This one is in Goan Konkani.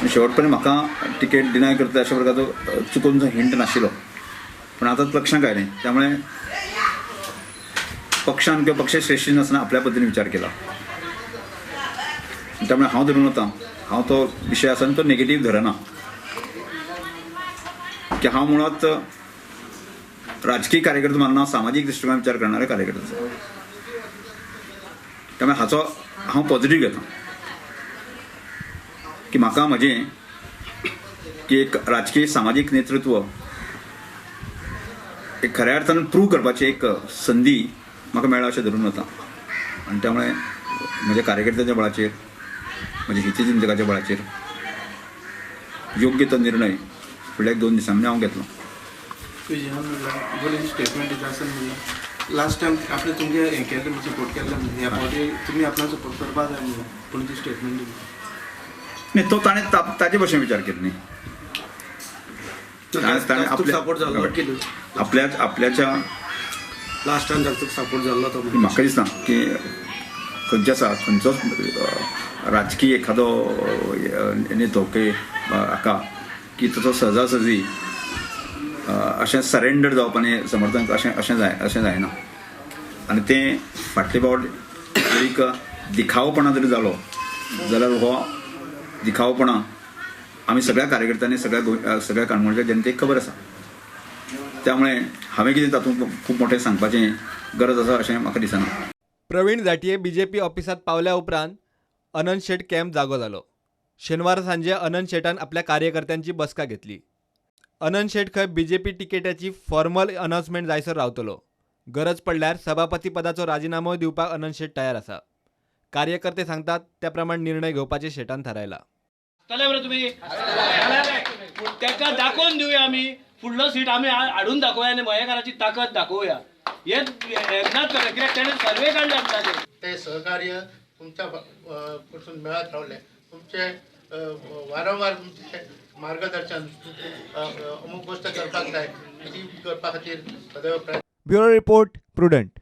आनी शेवट पर्यंत म्हाका तिकेट डिनाय करता अशा प्रकारचो चुकून हिंट नाशिल्लो, पूण आतां लक्षांत आयलें. त्यामुळे पक्षान किंवा पक्ष श्रेष्ठी नासतना आपल्या पद्दतीन विचार केला. त्यामुळे हांव धरून वता, हांव तो विशय आसा आनी तो नेगेटीव धरना की हांव मुळांत राजकीय कार्यकर्तो मानना, सामाजीक दृश्टिकोनान विचार करणारे कार्यकर्तो. त्यामुळे हाचो हांव पॉझिटीव घेता की म्हाका म्हजें की एक राजकीय सामाजीक नेतृत्व एक खऱ्या अर्थान प्रूव करपाची एक संदी म्हाका मेळ्ळा अशें धरून वता. आनी त्यामुळे म्हज्या कार्यकर्त्यांच्या बळाचेर, म्हज्या हितचिंतकाच्या बळाचेर योग्य तो निर्णय फुडल्या 1-2 दिसांनी हांव घेतलो. तुजें स्टेटमेंट दिता आसतना म्हणल्यार लास्ट टायम आपणें तुमगे हें केल्लें, सपोर्ट केल्लें, ह्या फावटी तुमी आपणाक सपोर्ट करपाक जाय म्हणून, पूण ती स्टेटमेंट दिली न्ही, तो ताणें ताजे भशेन विचार केलो न्ही. ताणें सपोर्ट जाल्लो आपल्याच्या लास्ट टायम जास्त सपोर्ट जाल्लो तो. म्हाका दिसना की खंयचे आसा खंयचोच राजकीय एखादो नेतो की हाका की ताचो सहजासहजी अशें सरेंडर जावप आनी समर्थन अशें अशें जाय अशें जायना. आनी तें फाटले फावट एक दिखावपणा जरी जालो जाल्यार हो दिखावपणा आमी सगळ्या कार्यकर्त्यांनी सगळ्या काणकोणच्या जनतेक खबर आसा. त्यामुळे हांवें कितें तातूंत खूब मोठें सांगपाचें गरज आसा अशें म्हाका दिसना. प्रवीण झांट्ये बीजेपी ऑफिसात पावल्या उपरांत अनंत शेट कॅम्प जागो जालो. शेनवार सांजे अनंत शेटान आपल्या कार्यकर्त्यांची बसका घेतली. अनंत शेट खंय बीजेपी तिकेटाची फॉर्मल अनाउन्समेंट जायसर रावतलो. गरज पडल्यार सभापती पदाचो राजिनामो दिवपाक अनंत शेट तयार आसा. कार्यकर्ते सांगतात त्या प्रमाण निर्णय घेवपाचे शेटान थारायला. तुमी ताका दाखोवन दिवया, आमी फुडलो सीट आमी हाडून दाखोवया आनी मयेकाराची ताकद दाखोवया. हे एकदाच करें कित्याक तेणें सर्वे काडले आपणाचे. ते सहकार्य तुमच्या कडसून मेळत रावले, तुमचे वारंवार तुमचे मार्गदर्शन अमुक गोष्ट करपाक जाय ती करपा खातीर सदैव प्रयत्न. Bureau report, Prudent.